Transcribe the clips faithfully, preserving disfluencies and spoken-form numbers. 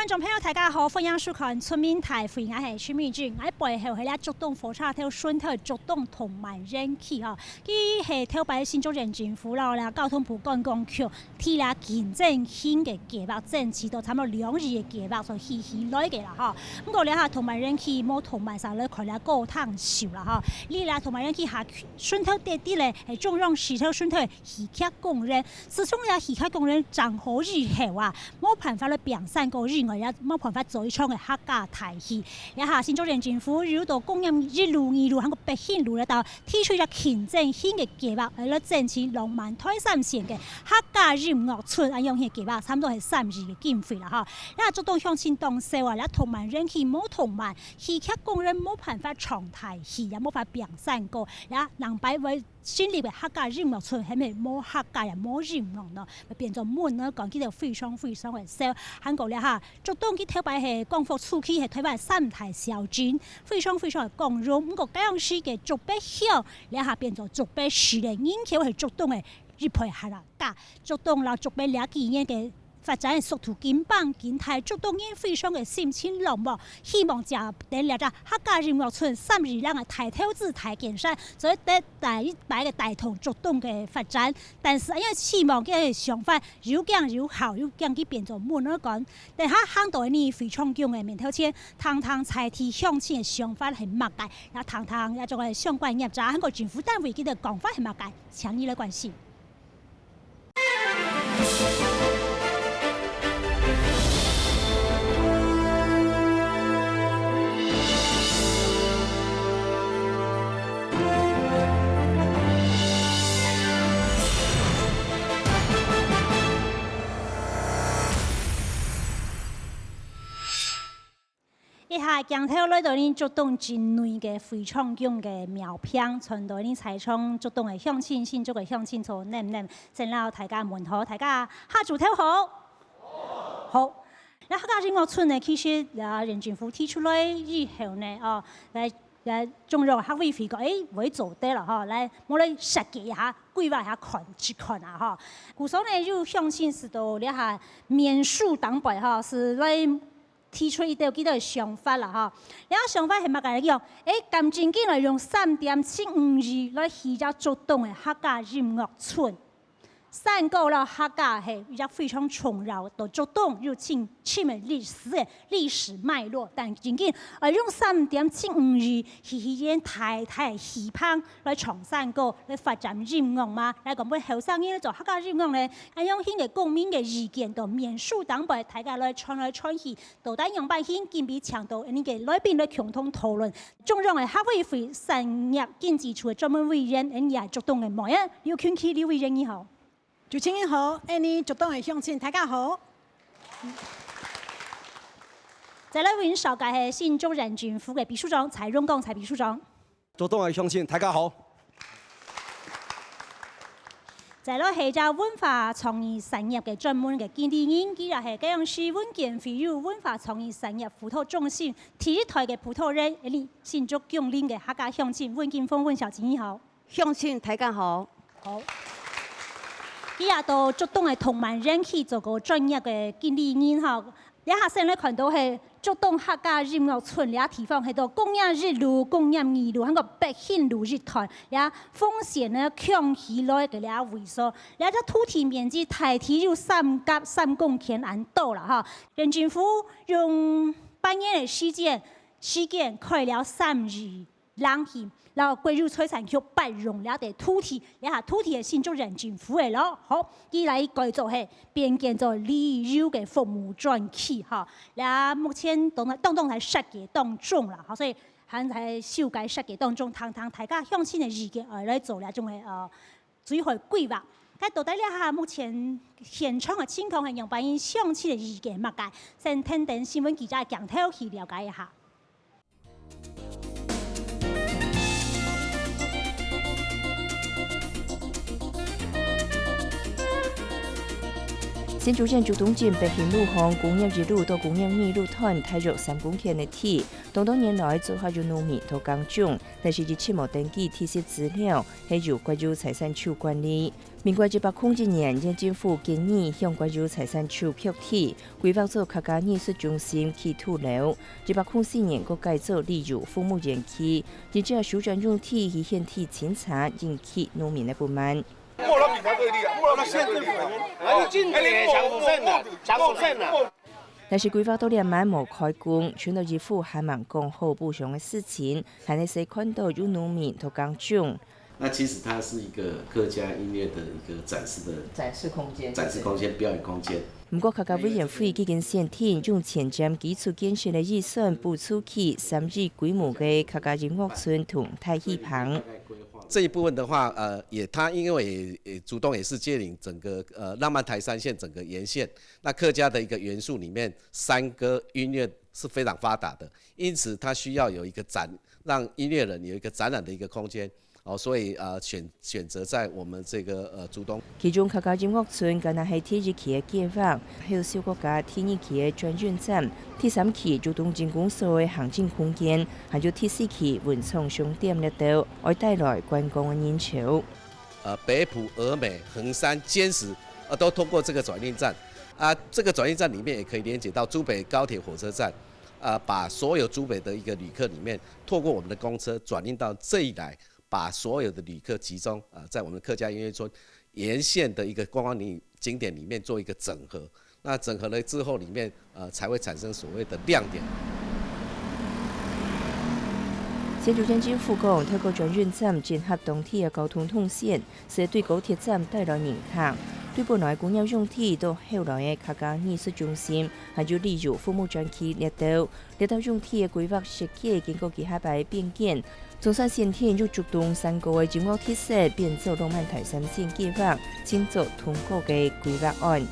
觀眾朋友，大家好，歡迎收看《出名大會》，𠊎係徐明君。𠊎背後係這竹東火車頭脣頭竹東動漫園區吼，佢係頭擺新竹縣政府摎這交通部觀光局 提這競爭性个計畫，爭取到差毋多兩億个計畫，所以起起來个啦吼。毋過這下動漫園區無動漫，煞來開這歌廳秀啦吼。這下動漫園區下脣頭跌跌咧，係中央石頭脣頭戲劇公園。自從這戲劇公園整好以後啊，無辦法來拚算過以外，也無辦法做一場个客家大戲。這下新竹縣政府有到工業一路、二路，還過北興路這兜 提出一個競爭性个計畫，來爭取浪漫台三線个客家音樂村恁樣个計畫，差毋多係三億个經費啦吼。這竹東鄉親當愁啊，這動漫園區無動漫，戲劇公園無辦法唱大戲，也無法拚算過，這兩擺會成立个客家音樂村，係毋係無客家也無音樂呢？會變做悶呢，講起來非常非常个愁。還過這下，竹東佢頭擺係光復初期係台灣三大小鎮， 非常非常个光榮。毋過該央時个竹北鄉，這下變做竹北市咧，人口係竹東个一倍還較加。竹東摎竹北這幾年个發展速度緊放緊大，竹東人非常个心情落寞，希望借等這隻客家音樂村三億兩个大投資大建設，做得帶一擺个帶動竹東个發展。但是，恁樣希望个想法有驚有好，有驚佢變做悶仔講。等下行到呢非常強个面頭前， 聽聽在地鄉親个想法係麼个，也聽聽這種个相關業者還過政府單位佢个講法係麼个，請你來關心。這下鏡頭來到呢竹東境內个非常強个廟坪，傳到呢在場竹東个鄉親、新竹个鄉親坐淰淰，先摎大家問好，大家下晝頭好。好，這客家音樂村呢，其實啊，縣政府提出來以後呢，哦，來，來中央客委會講，誒，會做得了吼，來，𠊎來設計一下，規劃一下看，試看啊吼。故所呢，有鄉親係到這下面書頂背吼，係來 提出一兜幾兜想法啦吼。這想法係麼个來講？誒，敢真經來用三點七五億來起隻竹東个客家音樂村。山歌摎客家係一隻非常重要，到竹東有盡深个歷史个歷史脈絡，但真經，呃，用三點七五億去起間大大个戲棚來唱山歌，來發展音樂嘛？來講分後生人來做客家音樂呢，恁樣形个公民个意見，到面書頂背，大家來傳來傳去， 到底仰般形，今晡日請到𠊎俚个來賓來共同討論。中央个客委會產業經濟處个專門委員，𠊎俚也竹東个妹仔，劉勤琪劉委員，你好。主持人好，𠊎俚竹東个鄉親，大家好。再來為你紹介係新竹縣政府个秘書長蔡榮光蔡秘書長。 竹東个鄉親，大家好。再來係一隻文化創意產業个專門个經理人，佢也係該央時文建會有文化創意產業輔導中心第一代个輔導人，𠊎俚新竹芎林个客家鄉親溫金鳳溫小姐，你好。鄉親，大家好。好。佢也到竹東个動漫園區做過專業个經理人吼， 這下先來看到係竹東客家音樂村這地方，係到工業一路、工業二路，還過北興路一段，這紅線呢，翹起來个這位所。這隻土地面積大體有三甲三公頃恁多啦吼。縣政府用半年个時間，時間開了三億 零去，摎國有財產局辦用這塊土地，這下土地係新竹縣政府个咯，好，佢來改做係變建做旅遊个服務專區吼。這目前當，當當在設計當中啦，吼，所以還在修改設計當中，聽聽大家鄉親个意見，呃，來做這種个，呃，最後个規劃。該到底這下目前現場个情況係仰般，鄉親个意見麼个？先跈等新聞記者个鏡頭去了解一下。 竹新竹縣竹東鎮北興路項工業一路到工業二路段，大約三公頃个地，當多年來做下有農民在耕種，但是一直無登記地籍資料，係由國有財產署管理。民國一百空一年，縣政府建議向國有財產署撥地，規劃做客家藝術中心暨土樓。一百空四年，閣改做旅遊服務園區，因此啊，收轉用地去現地清查，引起農民个不滿。 莫老比他对立啊，莫老比他对立啊。啊，你真个想不深啊，想不深啊。但是規劃到這滿無開工，村落一戶還吂講好補償个事情，還係先看到有農民在耕種。那其實它是一個客家音樂的一個展示的展示空間。展示空間、表演空間。毋過客家委員會已經選定用前瞻基礎建設个預算補助起三億規模个客家音樂村同大戲棚。 這一部分的話，呃，也，它因為也，也竹東也是接臨整個，呃，浪漫台三線整個沿線，那客家的一個元素裡面，山歌音樂是非常發達的，因此它需要有一個展，讓音樂人有一個展覽的一個空間，哦，所以，呃，選，選擇在我們這個，呃，竹東。 其中客家音樂村敢若係第一期个計畫，後續閣加第二期个轉運站、第三期竹東鎮公所个行政空間，還有第四期文創商店這兜，愛帶來觀光个人潮。呃，北埔、峨眉、橫山、尖石，呃，都通過這個轉運站。啊，這個轉運站裡面也可以連接到竹北高鐵火車站，呃，把所有竹北的一個旅客裡面，透過我們的公車轉運到這裡來，把所有的旅客集中，呃，在我們客家音樂村 沿線的一個觀光景，景點裡面做一個整合。那整合了之後，裡面，呃，才會產生所謂的亮點。新竹縣政府講，透過轉運站整合當地个交通動線，係對高鐵站帶來人客，對本來工業用地到後來个客家藝術中心，還有旅遊服務專區列島， 這兜用地个規劃設計經過幾下擺个變遷，總算選定有竹東山歌个音樂特色，變做浪漫台三線計畫，正做通過个規劃案。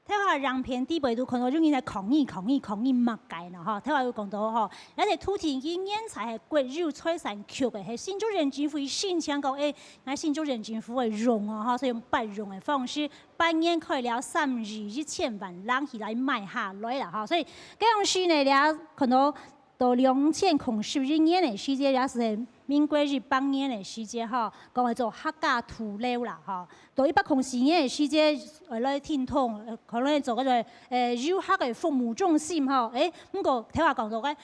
頭下影片底背都看到有人在抗議、抗議、抗議麼个呢？吼，頭下有講到吼，這個土地佢原在係國有財產局个，係新竹縣政府申請過，誒，𠊎新竹縣政府會用哦，吼，所以用撥用个方式， 半年可以了三億一千萬零起來買下來啦，吼。所以，該樣時呢，這看到到兩千空十一年个時節，也係民國一百年个時節，吼，講愛做客家土樓啦，吼。到一百空四年个時節，呃，來停動，呃，可能做个，呃，遊客个服務中心，吼。誒，毋過頭下講到个，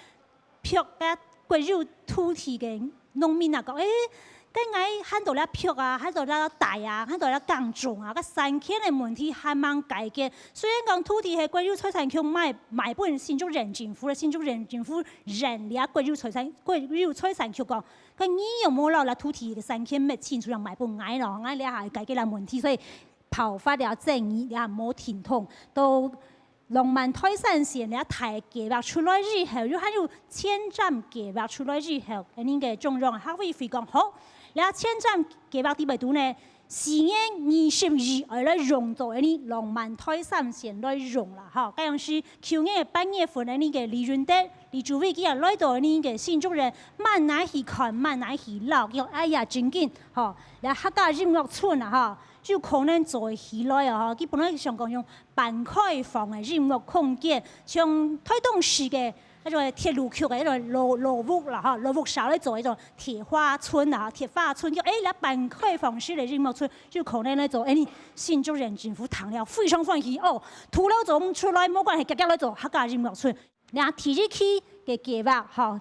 別个國有土地个農民啊講，誒，該𠊎還在這蹩啊，還在這蹛啊，還在這耕種啊，該產權个問題還吂解決。雖然講土地係國有財產局賣，賣分新竹縣政府了，新竹縣政府認這國有財產，國有財產局講，該你又無摎這土地个產權搣清楚，正賣分𠊎咯，𠊎這下解決這問題，所以爆發了爭議，這下無停動，到 浪漫台三線這大計畫出來以後，又還有前瞻計畫出來以後，恁呢个中央客委會講好，這前瞻計畫底背肚呢，四月二十二愛來用做恁呢浪漫台三線來用啦，吼。該樣時舊年个八月份恁呢个李雲德、李主委佢也來到恁呢个新竹縣，滿哪去看，滿哪去尞，佢講，哎呀，真緊，吼，這客家音樂村啊，吼， 就可能做起來哦，吼，佢本來想講用半開放个音樂空間，像台東市个該種鐵路局个該種老，老屋啦，吼，老屋下來做一種鐵花村啊，鐵花村，就，誒，來半開放式个音樂村，就可能來做，誒，你新竹縣政府聽了非常歡喜哦，土樓做毋出來，無關係，遽遽來做客家音樂村。 那第一期个計畫，吼，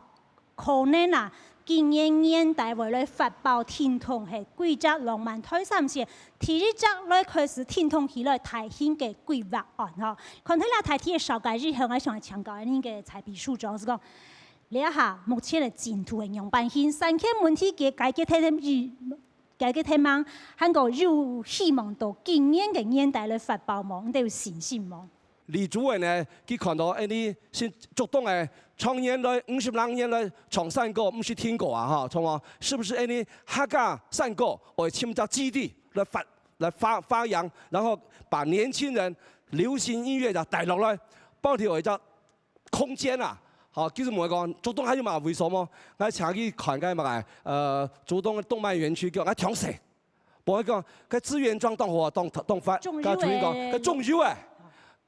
可能啊，今年年底會來發包停動係幾隻浪漫台三線，第一隻來開始停動起來大型个規劃案，吼。看忒這大體个紹介以後，𠊎想請教恁呢个蔡秘書長，係講，這下目前个進度係仰般形？產權問題解，解決忒，解決忒吂？還過有希望到今年个年底來發包無？你兜有信心無？ 李主委呢，佢看到恁呢新竹東个長年來，五十零年來唱山歌，毋識停過啊，吼，從啊，是不是恁呢客家山歌愛尋隻基地來發，來發，發揚，然後把年輕人流行音樂也帶落來，包括有一隻空間啊，好，佢就問𠊎講，竹東還有麼个位所無？𠊎請佢看該麼个，呃，竹東動漫園區，叫𠊎詳細。無，佢講，該資源莊當好，當，當發，種佢同佢講，樹仔該種樹仔。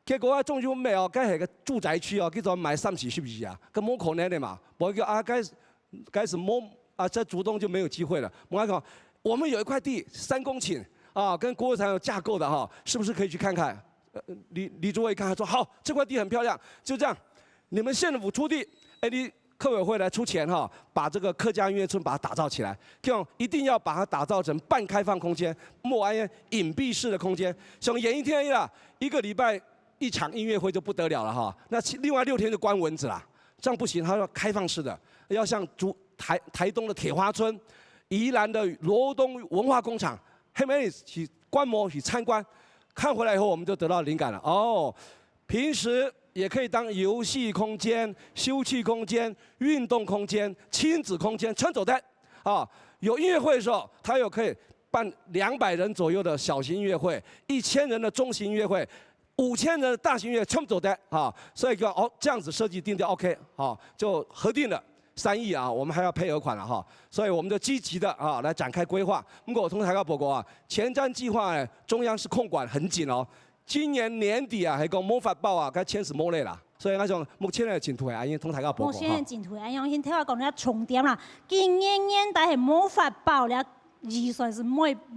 結果啊，種樹仔哦，該係個住宅區哦，佢做買三四十億啊，該無可能个嘛。無，佢講啊，該，該係無啊，在竹東就沒有機會了。我還講，我們有一塊地三公頃啊，跟國有財產有架構的哈，是不是可以去看看？呃，李李主委一看，他說好，這塊地很漂亮，就這樣，你們縣府出地，哎，你客委會來出錢哈，把這個客家音樂村把它打造起來，這樣一定要把它打造成半開放空間，莫安隱蔽式的空間。像演藝廳啦，一個禮拜一場音樂會就不得了了哈，那其另外六天就關門子啦，這樣不行，它要開放式的，要像竹台台東的鐵花村、宜蘭的羅東文化工廠，還沒去觀摩去參觀，看回來以後我們就得到靈感了哦。平時也可以當遊戲空間、休憩空間、運動空間、親子空間，全做得啊。有音樂會的時候，它又可以辦兩百人左右的小型音樂會，一千人的中型音樂會，五千人的大型音樂全部做得啊。所以講哦，這樣子設計定調 OK，好，就核定了。三億啊，我們還要配合款了哈，所以我們就積極的啊來展開規劃。不過我同大家報告啊，前瞻計劃呢，中央是控管很緊哦。今年年底啊，還講無法報啊，該錢係無咧啦。所以𠊎想目前个進度係恁樣，同大家報告哈目前个。進度係恁樣，先聽我講了重點啦。今年年底係無法報了，預算係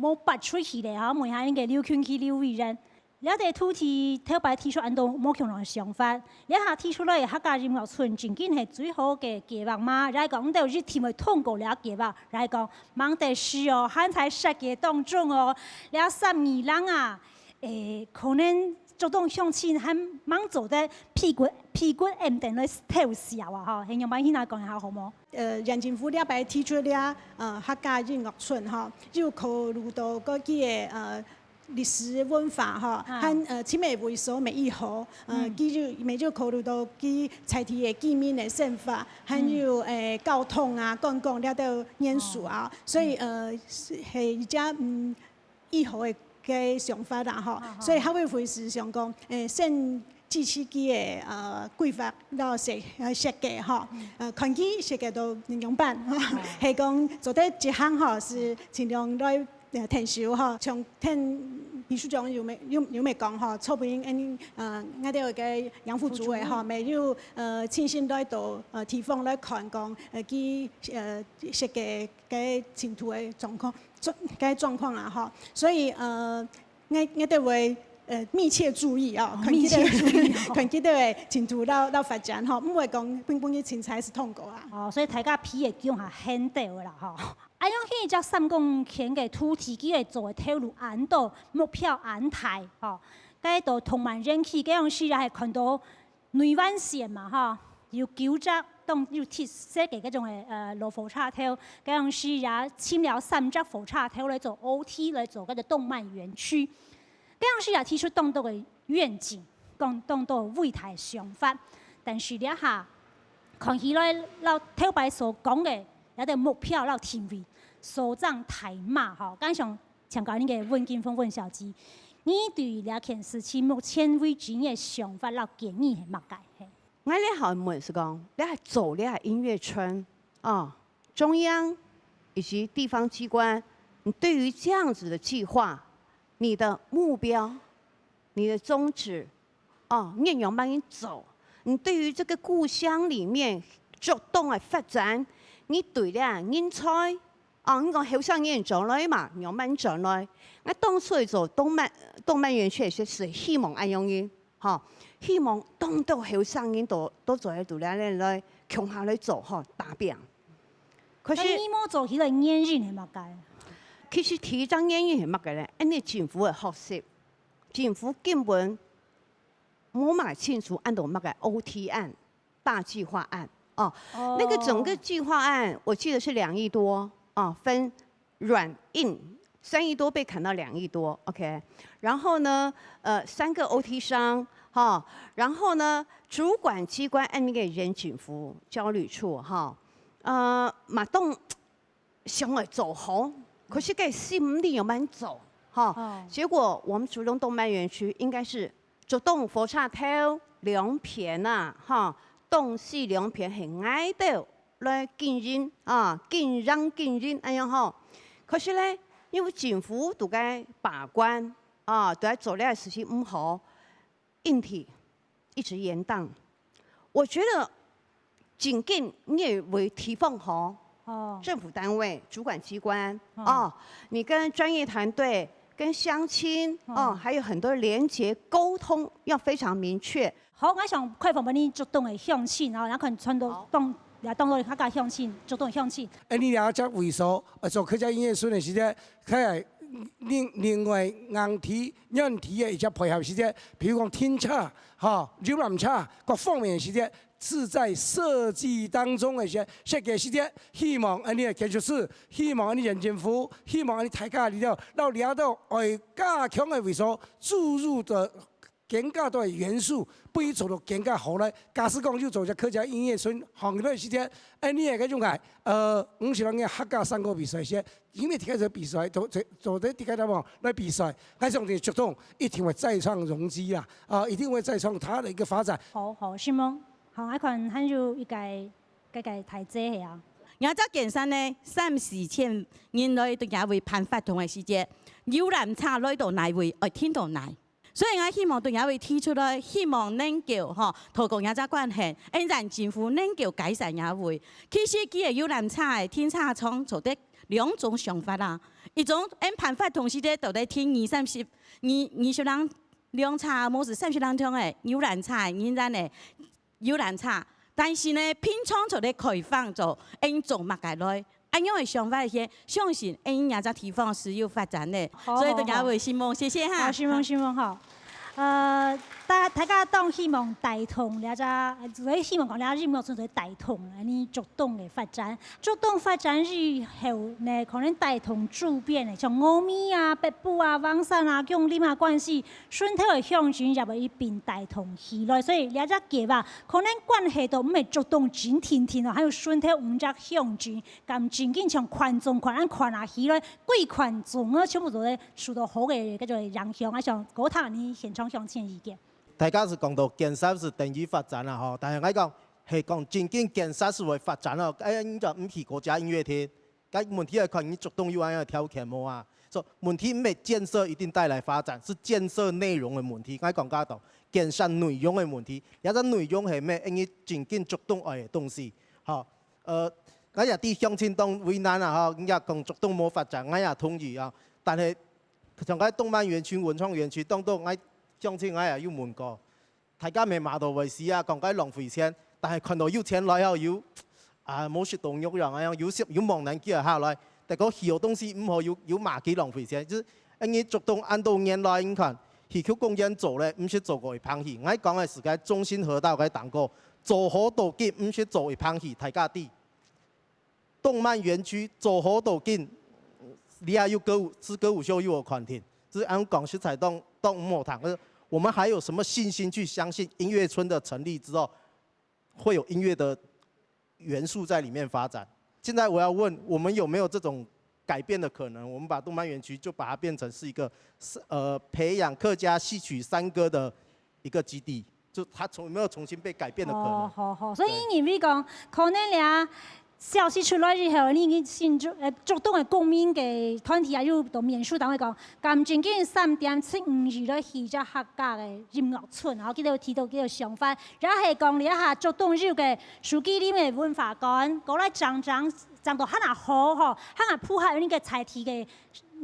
無無發出去咧哈。問一下恁个劉坤基劉委員，這個土地頭擺提出恁多無共樣个想法，這下提出來个客家音樂村正經係最好个計畫嗎？也係講，你兜一定會通過這計畫，也係講，吂得事哦，還在設計當中哦，這三億零啊，誒，可能竹東鄉親還吂做得屁股屁股揞等來偷笑啊吼，係仰般去那講一下好無？呃，縣政府這擺提出了呃客家音樂村吼，有考慮到過去个呃歷史文化吼，啊還呃親密位所乜有好，呃，嗯佢有乜有考慮到佢在地个居民个生活，還有誒交通啊、觀光這兜元素啊，所以呃係係一隻嗯。 以後个个想法啦吼，啊哈所以客委會係想講，誒，先支持佢个呃規劃，然後設呃設計吼，呃看佢設計到仰般，係講做得執行吼，係盡量來呃𢯭手吼，像𢯭秘書長有乜有有乜講吼，昨晡日嗯呃𠊎兜个楊副主委吼，乜有呃親身來到呃地方來看講，呃佢呃設計个程度个狀況。 狀个狀況啦吼，所以呃，𠊎𠊎兜會呃密切注意哦，看佢兜看佢兜个進度到到發展吼，毋會講本本日凊彩係通過啊。哦，所以大家皮也用下很掉个啦吼。恁樣去一隻三公頃个土地，佢个做个頭路恁多，目標恁大吼。該到動漫園區，該樣時也係看到內灣線嘛吼，有九隻當有特色个該種个呃老火車頭，該樣時也請了三隻火車頭來做O T，來做該個動漫園區。該樣時也提出當多个願景，講當多偉大个想法，但是這下看起來，摎頭擺所講个這個目標摎定位，所長大馬吼，敢想請教你个溫金鳳溫小姐，你對於這件事情目前為止你个想法摎建議係麼个？嘿。 𠊎這下問係講，這下做這下音樂村啊，中央以及地方機關，你對於這樣子的計劃，你的目標、你的宗旨，哦，你仰般去做？你對於這個故鄉裡面竹東个發展，你對這人才，哦，你講後生人轉來嘛，仰般轉來？𠊎當初做動漫動漫園區係係希望恁樣个。 吼，希望當多後生人都都做得到這來共下來做吼打拚。可是該你無做起來原因係麼个？其實第一隻原因係麼个呢？因為政府个學習，政府根本無麼个清楚恁多麼个O T案、大計劃案哦。那個整個計劃案，我記得是兩億多哦，分軟硬三億多被砍到兩億多，OK。然後呢，呃，三個O T商哈，然後呢，主管機關恁樣个人情服交旅處哈，呃，嘛當想愛做好，可是該心裡仰般做哈。哦結果我們竹東動漫園區應該是竹東火車頭兩片啊哈，東西兩片係𠊎兜來經營啊，經營經營恁樣吼。可是呢，因為政府都在把關啊，都在做這个事情毋好，問題一直延宕。我覺得緊緊你為地方吼，哦，政府單位、主管机关哦哦，你跟专业团队、跟乡亲哦，哦还有很多连结沟通要非常明确。好，我想开放分你竹东的乡亲啊，然后可能传到好当也当做客家乡亲，竹东的乡亲。哎，你了解位所，呃，做客家音乐村的时节，开另另外硬体、软体的一些配合时节，比如讲停车、哈游览车各方面的时节，是在设计当中的一些设计时节，希望哎你的建筑师，希望哎你县政府，希望哎你大家里头，到了到爱加强的位所注入的更加多的元素，不如做到更加好来。假使讲就做只客家音乐村行业的时间，哎，你也个用个，呃，毋是人家客家山歌比赛些，因为第一个比赛，做做做第一个地方来比赛，还是用竹东一定会再创荣绩啦，啊，一定会再创它的一个发展。好好，承蒙。好，我看还有一个个个台姐系啊。𠊎只建设呢，三四千人來到這位辦活動个時節，遊覽車來到哪位，愛停到哪。所以𠊎希望到這位提出來，希望能夠吼，透過這隻關係，恩咱政府能夠改善這位。其實佢个遊覽車个停車場做得兩種想法啦，一種恩辦活動時節到底停二三十、二二十輛車，無係三十輛个遊覽車个人員个 遊覽車，但是呢，平常就來開放做，恁做麼个來？恁樣个想法係，相信恁樣這地方係有發展个，好所以大家會希望，謝謝哈。好，承蒙承蒙哈。呃，大大家當希望帶動這隻，所以希望講這隻音樂村就帶動恁呢竹東个發展。竹東發展以後呢，可能帶動周邊个，像峨眉啊、北埔啊、橫山啊、芎林啊、關西， 脣頭个鄉鎮也會一併帶動起來，所以這隻計畫可能關係到毋係竹東真定定哦，還有脣頭五隻鄉鎮，敢真緊像環中環恁環啊起來，規環中啊全部都會受到好个叫做影響。啊，像高塔你現場鄉親意見。大家係講到建設係等於發展啦吼，但係𠊎講係講真緊建設係會發展咯，哎，你講毋係國家音樂廳， 該問題愛看你竹東有恁樣个條件無啊？所以問題毋係建設一定帶來發展，係建設內容个問題。𠊎講較多，建設內容个問題，這隻內容係毋係因為真緊竹東愛个東西。吼，呃，𠊎也知鄉親當為難啊吼，人家講竹東無發展，𠊎也同意啊。但係像該動漫園區、文創園區，當多𠊎鄉親𠊎也有問過， 大家毋係罵到會死啊，講該浪費錢，但係看到有錢來後有啊，無食到肉樣啊，有食有望能寄下來，但係佢个東西毋好有有罵佢浪費錢，就係因為竹東恁多年來，你看，戲曲公園做咧，毋識做過一棚戲。𠊎講个係該中興河道个頂高，做好到今毋識做一棚戲，大家知。 動漫園區做好到今，你還有歌舞，係歌舞秀又有環境，這恁講實在當當毋好聽。呃，我們還有什麼信心去相信音樂村的成立之後，會有音樂的元素在裡面發展？現在我要問，我們有沒有這種改變的可能？我們把動漫園區就把它變成是一個，呃，培養客家戲曲山歌的一個基地，就它重，有沒有重新被改變的可能？哦，好好，所以你認為講，可能這消息出來以後，你你新竹呃竹東个公民个團體啊，有到民俗單位講，敢真緊三點七五億來起隻客家个音樂村，然後佢兜提到佢个想法，也係講這下竹東有个手機裡面文化館，過來整整整到還較好吼，還較符合恁个在地个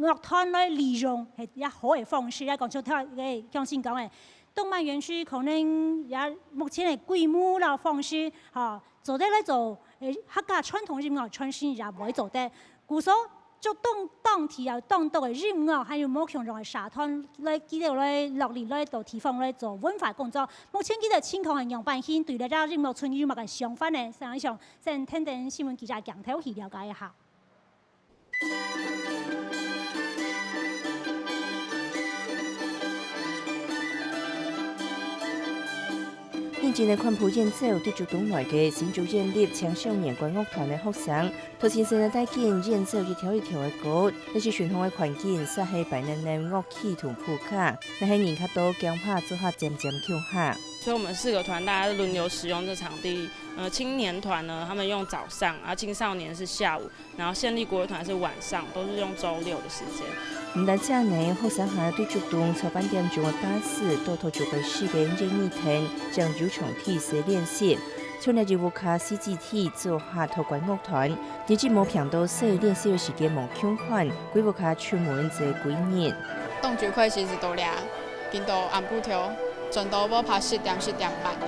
樂團來利用，係也好个方式，也講像頭个鄉親講个。 動漫園區可能也目前个規模啦方式，吼，做得來做，誒，客家傳統音樂傳承也會做得。故所，竹東當地有當多个音樂，還有無共樣个社團來，佢兜來落力來到地方來做文化工作。目前佢兜情況係仰般形，對這隻音樂村有麼个想法呢？想一想，先聽聽新聞記者鏡頭去了解一下。 你真个看譜演奏對竹東來个新竹縣立青少年管樂團个學生，頭先先來帶緊演奏一條一條个歌，這時傳統个環境煞係擺等等樂器同譜架，若係人較多，驚怕做下漸漸共下。所以我們四個團大家輪流使用這場地。呃，青年團呢，他們用早上，啊，青少年是下午，然後縣立國樂團是晚上，都是用週六的時間。毋單淨呢，學生還愛對竹東坐半點鐘个巴士，到頭竹北市个演藝廳，正有場地使練習。像這一屋下四姊弟做下頭管樂團，日日無平到細，練習个時間無共款，歸屋下出門就幾日。當晝開始就到這，緊到暗晡頭，轉到無怕十點、十點半个。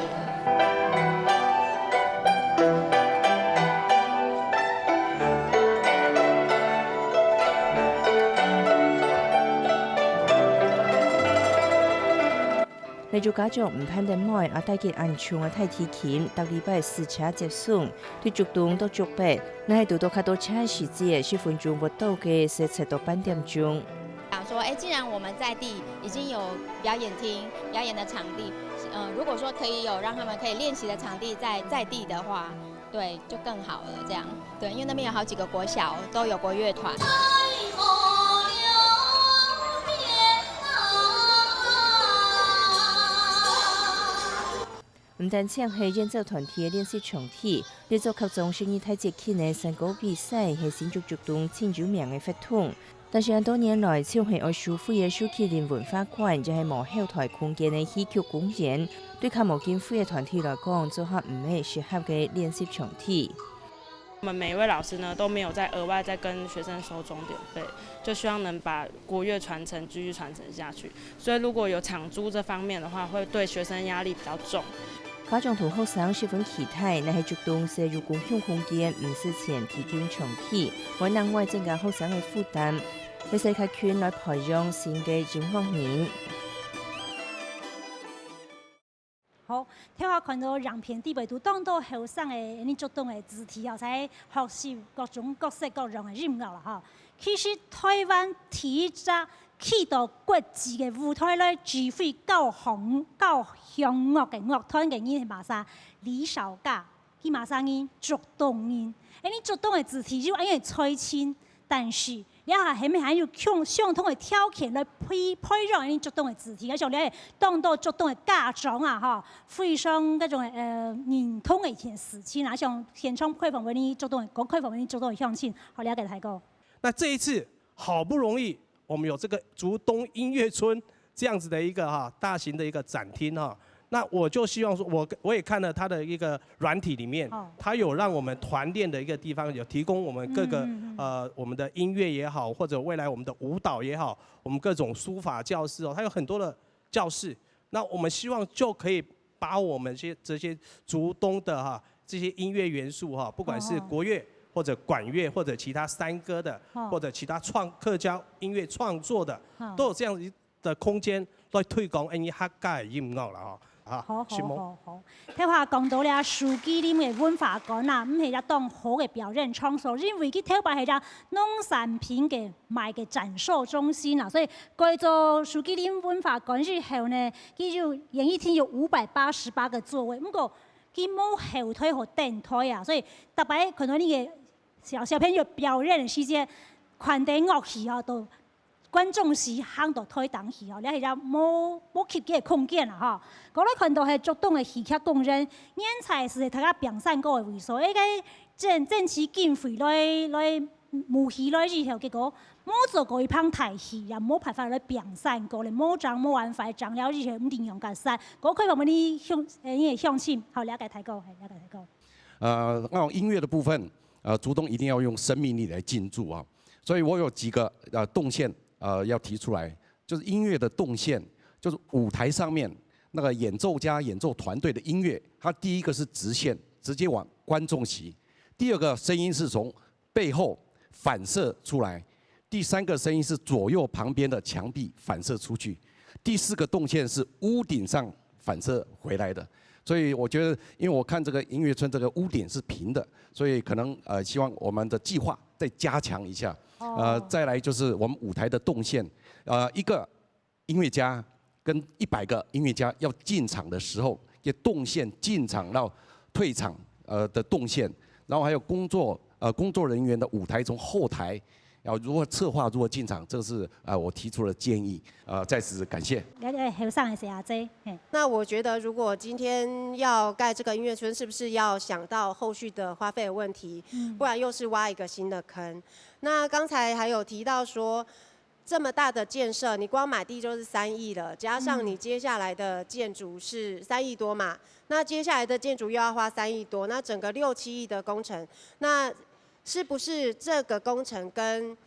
例如家長毋盼得妹仔帶緊恁重个大提琴，逐禮拜駛車接送，對竹東到竹北，若係堵到較多車个時節，十分鐘會到个，駛車到半點鐘。想說，哎，既然我們在地已經有表演廳、表演的場地，呃，如果說可以有讓他們可以練習的場地在在地的話，對，就更好了。這樣，對，因為那邊有好幾個國小都有國樂團。毋單淨係演奏團體个練習場地，這座客庄十二大節慶个山歌比賽係新竹竹東盡有名个活動。但是恁多年來，就係愛收費个樹麒麟文化館，也係無後台空間个戲曲公園，對較無經費个團體來講，做下毋係適合个練習場地。 我們每一位老師呢都沒有再額外再跟學生收鐘點費，就希望能把國樂傳承繼續傳承下去。所以如果有場租這方面的話，會對學生壓力比較重。家長同學生十分期待，若係竹東設有公共空間，毋使錢提供場地，會另外增加學生个負擔，也使較近來培養新个音樂人。 好，頭下看到影片底背都當多後生个恁呢竹東个子弟哦，在學習各種各式各樣个音樂啦吼。其實台灣第一隻企到國際个舞台來指揮交響交響樂个樂團个人係麼儕？李小加，佢麼儕人？竹東人。恁呢竹東个子弟有恁呢个才情，但是 這下係毋係還有相相同个條件來培培養恁呢竹東个子弟，啊像這當多竹東个家長啊吼，非常該種呃認同个一件事情啊，像現場開放分你竹東个，講開放分你竹東个鄉親，好了解大哥。那這一次好不容易我們有這個竹東音樂村這樣子的一個哈大型的一個展廳哈，那我就希望說，我我也看了它的一個軟體裡面，它有讓我們團練的一個地方，有提供我們各個呃我們的音樂也好，或者未來我們的舞蹈也好，我們各種書法教室哦，它有很多的教室。那我們希望就可以把我們這些這些竹東的哈這些音樂元素哈，不管是國樂或者管樂或者其他山歌的，或者其他創客家音樂創作的，都有這樣子的空間來推廣恁呢客家个音樂啦吼。啊，好承蒙。好好好，頭下講到這樹麒麟个文化館啊，毋係一當好个表演場所，因為佢頭擺係隻農產品个賣个展售中心啊，所以改做樹麒麟文化館以後呢，佢就演藝廳有五百八十八個座位，毋過佢無後台和等台啊，所以逐擺看到你个小小朋友表演个時節，看等樂器啊，都 觀眾席行到台頂去吼，這係一隻無無及个空間啦吼。過來看到係竹東个戲劇公園，原在係大家平常過个位所，該爭爭取經費來來募起來以後，結果無做過一棚大戲，也無辦法來平常過咧，無張無辦法，張了以後毋知仰結煞。過開放分你鄉誒你个鄉親，好了解大哥，係了解大哥。呃，那種音樂的部分，呃，竹東一定要用生命力來進駐啊。所以我有幾個呃動線呃要提出來，就是音樂的動線，就是舞台上面那個演奏家、演奏團隊的音樂，它第一個是直線，直接往觀眾席；第二個聲音是從背後反射出來；第三個聲音是左右旁邊的牆壁反射出去；第四個動線是屋頂上反射回來的。所以我覺得，因為我看這個音樂村這個屋頂是平的，所以可能呃希望我們的計劃再加強一下。呃，再來就是我們舞台的動線，呃，一個音樂家跟一百個音樂家要進場的時候，个动线进场到退场呃的动线，然后还有工作呃工作人员的舞台从后台要如何策划如何进场，这是呃我提出的建议，呃再次感谢。了解后生个細阿姐，嘿，那我觉得，如果今天要盖这个音乐村，是不是要想到后续的花费的问题？嗯不然又是挖一个新的坑。那刚才还有提到说，这么大的建设，你光买地就是三亿了，加上你接下来的建筑是三亿多嘛，那接下来的建筑又要花三亿多，那整个六七亿的工程，那是不是这个工程跟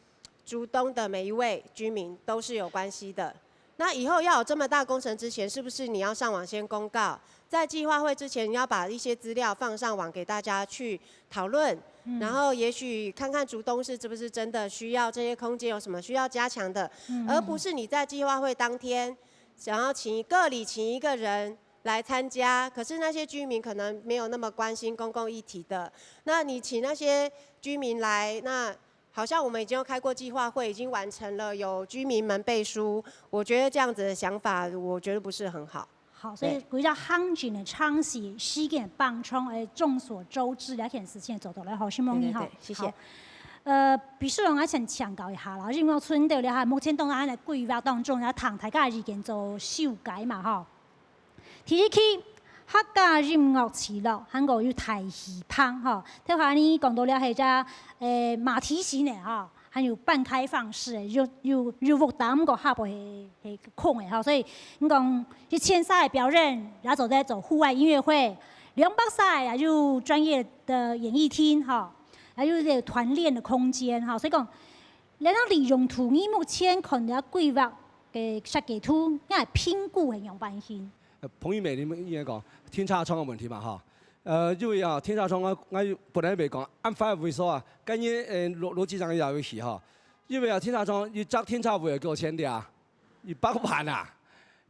竹东的每一位居民都是有关系的？那以后要有这么大工程之前，是不是你要上网先公告？在计划会之前，你要把一些资料放上网给大家去讨论，然后也许看看竹东是是不是真的需要这些空间，有什么需要加强的，而不是你在计划会当天想要请各里请一个人来参加，可是那些居民可能没有那么关心公共议题的，那你请那些居民来，那好像我们已经有开过计划会，已经完成了，有居民们背书，我觉得这样子的想法，我觉得不是很好。好，所以为了行政个程序、时间、帮忙，诶，众所周知，这件事情做到了，好，承蒙你哈。对对对谢谢好。呃，秘书长，我想请教一下啦，因为村头了哈，目前当然在规划当中，要听大家意见做修改嘛哈。第一期，客家音乐聚落，还有有大戏棚哈，头下你讲到了系只，诶，马蹄形个哈，还有半开放式个，有有有屋顶，毋过下背系系空个哈，所以你讲一千三个表演，也做得做户外音乐会，两百三也有专业的演艺厅哈，也有一个团练的空间哈，所以讲，然后利用土地目前看了规划个设计图，也评估系样般形。呃彭玉美，你们应该讲停车场个问题嘛哈。呃，因为啊，停车场我我本来袂讲，按法为所啊，今日呃罗罗局长也有去哈。因为啊，停车场一只停车位够钱的啊，一百万啊。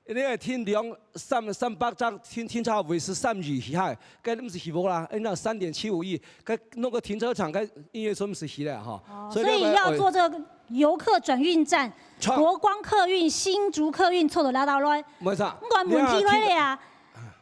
你个停两三三百只停停车位是三亿以下，该毋是起步啦，哎，那三点七五亿，该弄个停车场，该音乐村毋是起来哈。哦，所以要做这个游客转运站，创国光客运、新竹客运做得拉到来。没错，不管问题来了啊，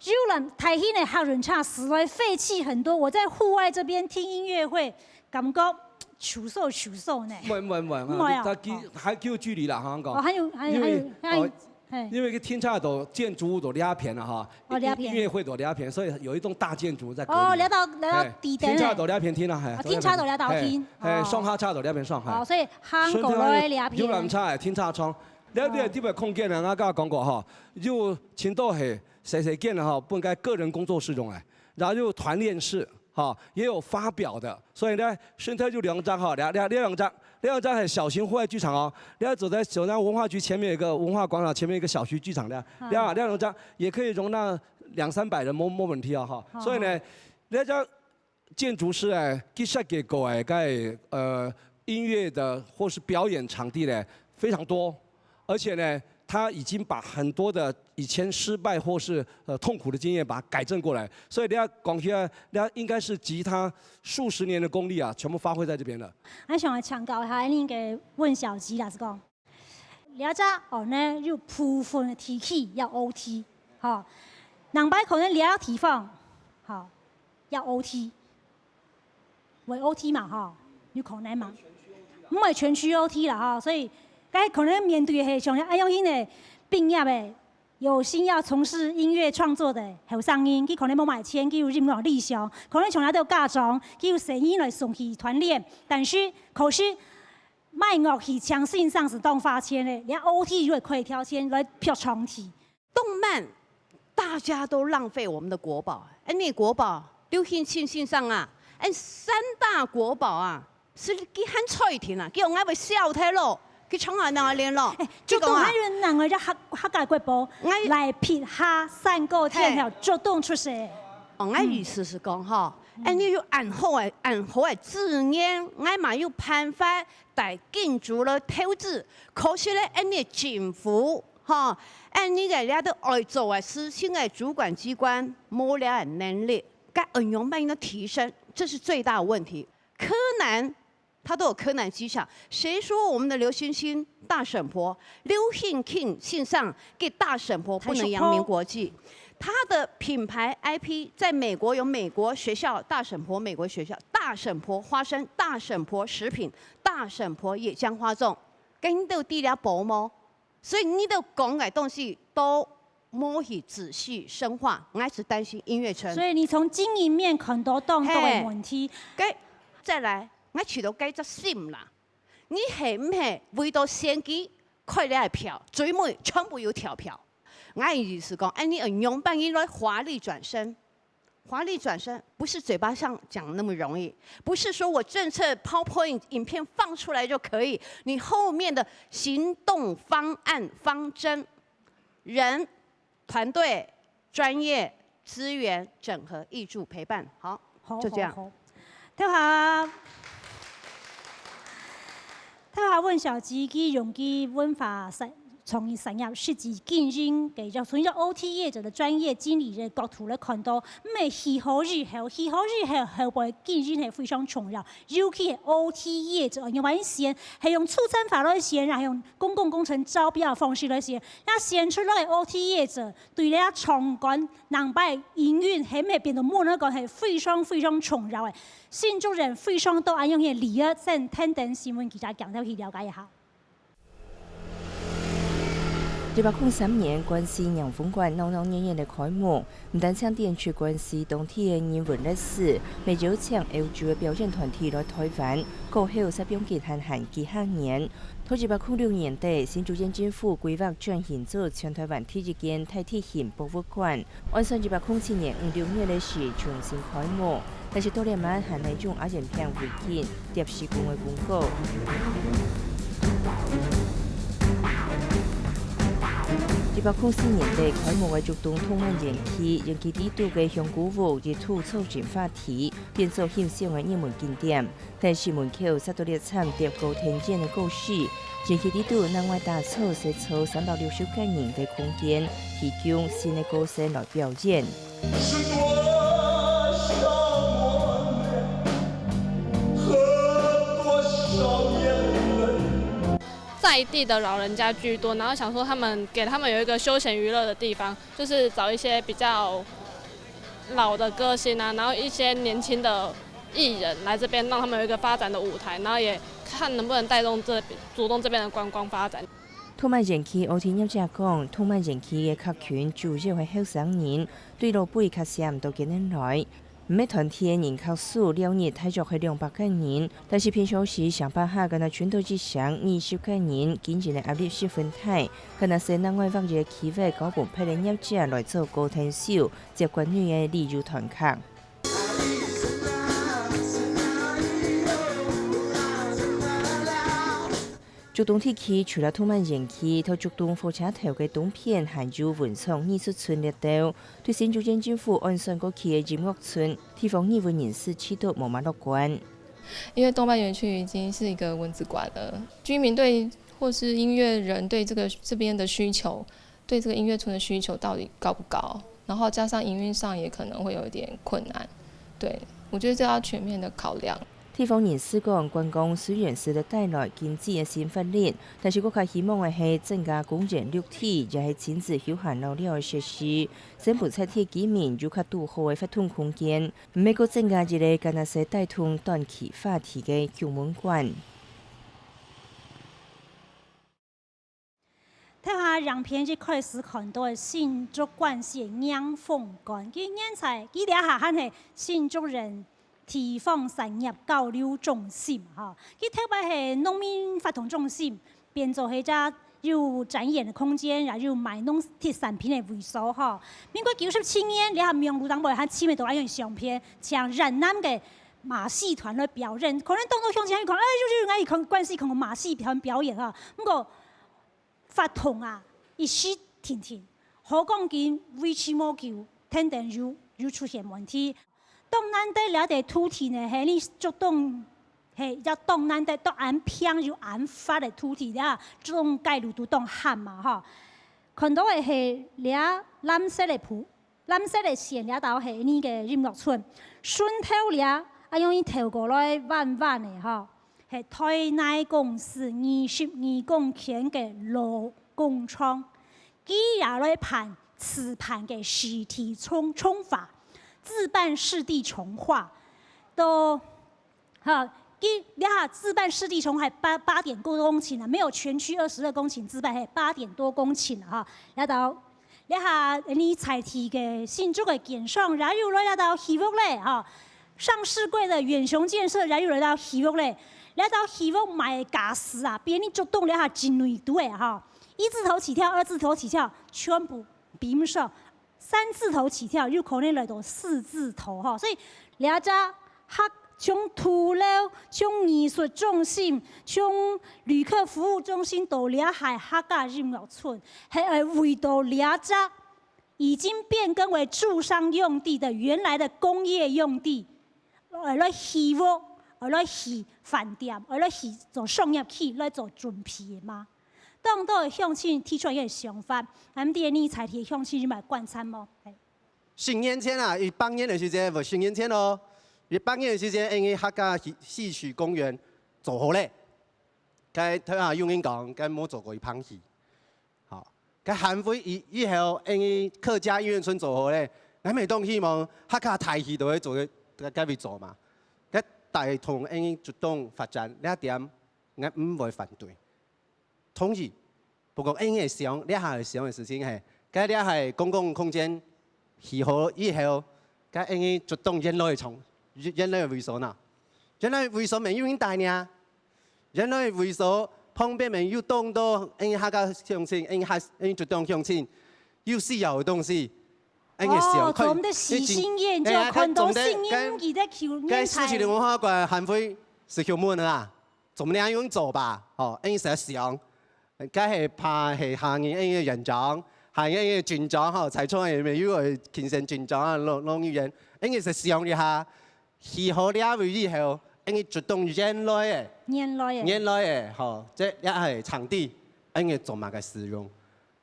游览台新的客运车实在废气很多。我在户外这边听音乐会，感觉手手手手呢。稳稳稳唔会啊啊，它还还有距离啦，哈讲。哦，还有还有因为还有还有哦，嘿。因为个停车都建筑都两片了哈，哦两片音乐会都两片，所以有一种大建筑在隔壁。哦，聊到聊到哎底的呢。停车都两片停了，还啊，停车都两道厅哎，哦双下车都两片上海。哦，所以韩国的两游览片。车的停车场，了了地方空间呢，我刚刚讲过哈，有青岛系细细间的哈，分个个人工作室用哎，然后又有团练室哈，也有发表的，所以呢，现在就两张哈，两两两张，两张很小型户外剧场哦，你要走在走在文化局前面有一个文化广场前面一个小型剧场的，两两张也可以容纳两三百人，没没问题啊哈，所以呢，那张。建筑师哎，佢设计过哎，该呃音乐的或是表演场地呢非常多，而且呢，他已经把很多的以前失败或是呃痛苦的经验把它改正过来，所以你要讲起来，你要应该是集他数十年的功力啊，全部发挥在这边了。还想要请教一下，恁个问小吉老师讲，了解哦，呢有部分的地区要 O T，好，两百可能了地方，好，要 O T。 为 O T 嘛吼，有可能嘛？毋会全区 O T 啦吼，所以，該可能面对的係像，哎，有因个畢業的，有心要從事音樂創作的後生人，佢可能無買錢，佢有音樂理想，可能從來都有家長，佢有細人來送去團練，但是可是買樂器請先生是當花錢的，連 O T 又會開條件來票場地。 动漫，大家都浪费我们的国宝。哎，你国宝流行性欣赏啊，哎，三大国宝啊，是佢很脆甜啊，叫我会笑忒咯，佢从来哪练咯？哎，就都还有人个客客家国宝，哎来撇下三个天后，就当出色。哦，我意思是讲吼，哎，你有恁好个恁好个资源，我嘛有办法带建筑了投资，可是咧，哎，你政府吼，哎，你个了都爱做个事情个主管机关，无了个能力，该恩用慢的提升，这是最大的问题。柯南。他都有柯南机场，谁说我们的流行性大婶婆、流行性欣赏给大婶婆不能扬名国际？它的品牌I P在美国有美国学校、大婶婆美国学校、大婶婆花生、大婶婆食品、大婶婆野姜花粽，跟你都地了薄吗？所以你都讲个东西都没有仔细深化，我还是担心音乐圈。所以你从经营面看到当多的问题。该再来，我取到该只心啦，你系毋系为到选举开了票，最尾全部有跳票？我的意思讲，哎，你仰般你来华丽转身？华丽转身不是嘴巴上讲那么容易，不是说我政策 PowerPoint 影片放出来就可以，你后面的行动方案、方针、人、团队、专业、资源、整合、挹注、陪伴，好，好，就这样。好，好。头下，头下阮小吉佢用佢文化产創意产业实际经营个，就从一个O T业者的专业经理人角度来看到，毋系起好以后，起好以后后背经营系非常重要，尤其系O T业者，因为先系用出餐法来先，然后用公共工程招标的方式来先，那先出来个O T业者对了场馆 人个营运系毋系变到無人讲系非常非常重要个。新竹人非常多恁樣个利益，先等等新闻记者行到去了解一下。一百空三年，關西迎風館鬧鬧熱熱个開幕，毋單淨展出關西當地个人文歷史，乜邀請歐洲个表演團體來台灣，過後煞放佢閒閒幾下年。到一百空六年底，新竹縣政府規劃轉型做全台灣第一間大地形博物館， 按算一百空七年五六月个時重新開幕，但是到這滿還係用阿元餅圍巾、貼施工个公告。一百空四年底開幕个竹東動漫園區，園區裡肚个香菇屋一度造成話題，變做欣賞个熱門景點。 但是門口煞多列站貼高天眼个告示，園區裡肚另外打造設坐三百六十個人个空間，提供新个歌星來表演。在地的老人家居多，然后想说他们给他们有一个休闲娱乐的地方，就是找一些比较老的歌星啊，然后一些年轻的艺人来这边，让他们有一个发展的舞台，然后也看能不能带动这竹东这边的观光发展。動漫園區奧體業者講，動漫園區个客群主要係後生人，對老輩較少毋多个人來。毋係團體个人客數了日大約係兩百個人，但是平常時上班下敢若全都只剩二十個人，經營个壓力十分大，敢若係另外劃一个區域交分別个業者來做高天數，接國內个旅遊團客。 竹東地區除了動漫園區，在竹東火車頭个東片還有文創藝術村這兜，對新竹縣政府按算過去个音樂村，地方議會人士試著無麼樂觀。因为动漫园区已经是一个蚊子馆了，居民对或是音乐人对这个这边的需求，对这个音乐村的需求到底高不高？然后加上营运上也可能会有一点困难。对，我觉得这要全面的考量。地方人士講，觀光雖然使得帶來經濟个新活力，但是國家希望个係增加公園綠地，也係親子休閒遊樂个設施，先分在地居民有較堵好个活動空間，毋係過增加一個敢若係帶動短期話題个公文館。 頭下影片一開始看到个新竹關西个迎風館，佢現在佢這下還係新竹縣地方產業交流中心吼，佢頭擺係農民活動中心，變做係隻有展演个空間，也有賣農特產品个位所吼。民國九十七年，這下網路頂背還尋得到恁樣相片，像越南个馬戲團來表演，可能當多鄉親去看，哎，就就愛去看關西看馬戲團表演吼。毋過 活動啊，一時停停，好講緊維持無久，天天又又出現問題。當難得這个土地呢，係你竹東，係也當難得，當恁平又恁闊个土地啊，竹東街路都當闊嘛吼。看到个係這藍色个布， 藍色个線這兜係你个音樂村，順頭這啊用一條過來彎彎个吼，係台泥公司二十二公頃个老工廠，佢也來辦自辦个市地重重劃，自辦市地重劃，到哈，佢這下自辦市地重劃八八點多公頃啊，沒有全區二十二公頃自辦，係八點多公頃啊哈。這兜這下你在地个新竹个建商也有來這兜起屋咧哈，上市櫃的遠雄建設也有來這兜起屋咧，這兜起屋賣个價數啊，比你竹東這下真內多个哈，一字頭起跳，二字頭起跳，全部比毋上。 三字頭起跳，有可能來到四字頭哈。所以這隻客從土樓、從藝術中心、從旅客服務中心到這下客家音樂村，係愛為到這隻已經變更為住商用地的原來的工業用地，愛來起屋，愛來起飯店，愛來起做商業區，來做準備个嘛。當多个鄉親提出一個想法，𠊎毋知你在地鄉親有無觀察無？係。 十年前啊，一百年个時間，毋，十年前咯，一百年个時間，因為客家戲戲曲公園做好咧，該頭下有人講，該無做過一棚戲，吼，該還會以以後，因為客家音樂村做好咧，𠊎乜當希望客家大戲都會做該該位做嘛，該帶動因為竹東發展這一點，𠊎毋會反對。 同意。不過，𠊎个想，這下个想个事情係，該這下个公共空間起好以後，該𠊎个竹東原來个場，原來个位所呢？原來位所乜有人戴呢？原來位所旁邊乜有當多𠊎客家鄉親，𠊎客𠊎竹東鄉親有需要个東西，𠊎个想哦，看，做毋得喜新厭舊，哎呀，看到新人佢个舊年代。該四七零文化館還會係休門啊？ 總領用做吧，吼，恁樣想，該係怕係下年恁樣延長，下年恁樣緊張吼，財政也沒有會緊張緊張啊，弄弄一遠，恁樣係想一下，起好這位以後，恁樣竹東原來个，原來个，原來个，吼，這也係場地，恁樣做麼个使用？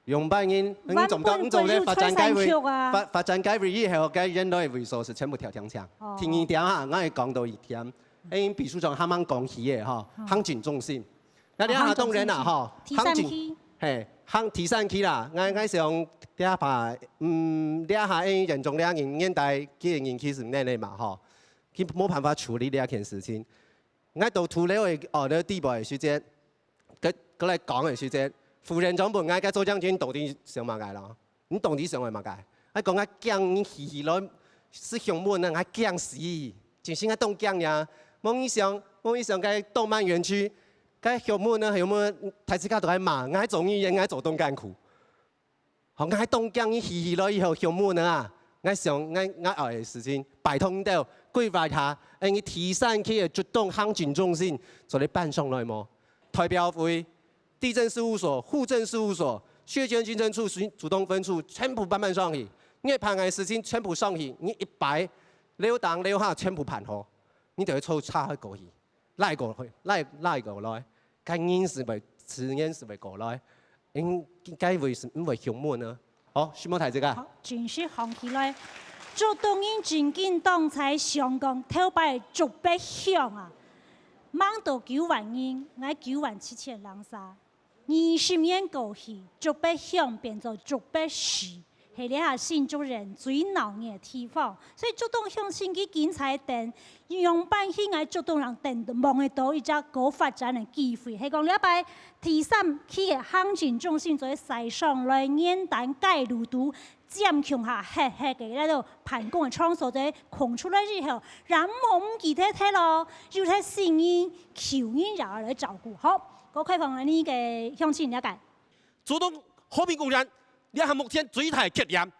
用半年，你做毋到，你做毋到發展該位，發發展該位以後，該原來个位所係全部跳跳牆。第二點啊，𠊎會講到一點，因為秘書長還吂講起个吼，行政中心。該這下當然啦吼，行政，係，行第三期啦，𠊎𠊎想這下，嗯，這下因為嚴重這年年代，佢个人氣係恁樣嘛吼，佢無辦法處理這件事情。𠊎到土樓个哦，這地步个時間， 該該來講个時節，副院長問𠊎該做將軍到底想麼个咯？你到底想愛麼个？𠊎講𠊎驚你起起來係鄉門啊，𠊎驚死，真係𠊎當驚呀！無你想，無你想該動漫園區，該鄉門啊，鄉門大自家都愛罵，𠊎做議員，𠊎做當艱苦。 吼，𠊎當驚你起起來以後鄉門啊！𠊎想，𠊎𠊎愛个事情，拜託你兜規劃下，恁樣第三期个竹東行政中心做得搬上來無？代表會、地政事務所、戶政事務所、稅捐稽徵處、竹竹東分處全部搬搬上去，你个辦个事情全部上去，你一擺樓頂樓下全部辦好，你就會坐車過去。 拉過去，拉拉過來，該人係會，自然係會過來，應該會係毋會鄉門啊。好，承蒙大自家。好，正式行起來，竹東人真緊當在想講頭擺竹北鄉啊，吂到九萬人，𠊎九萬七千零儕。 二十年過去，竹北鄉變做竹北市，係這下新竹縣最鬧熱个地方。所以竹東鄉親佢緊在等，仰般形𠊎竹東人等望得到一隻高發展个機會，係講這擺第三期个行政中心做得徙上來，原旦街路肚 尖共下黑黑个該兜辦公个場所就空出來以後，也毋好毋記得忒咯，有忒新人、舊人也愛來照顧。好，過開放𠊎个鄉親了解。竹東和平公園，這係目前最大个缺點，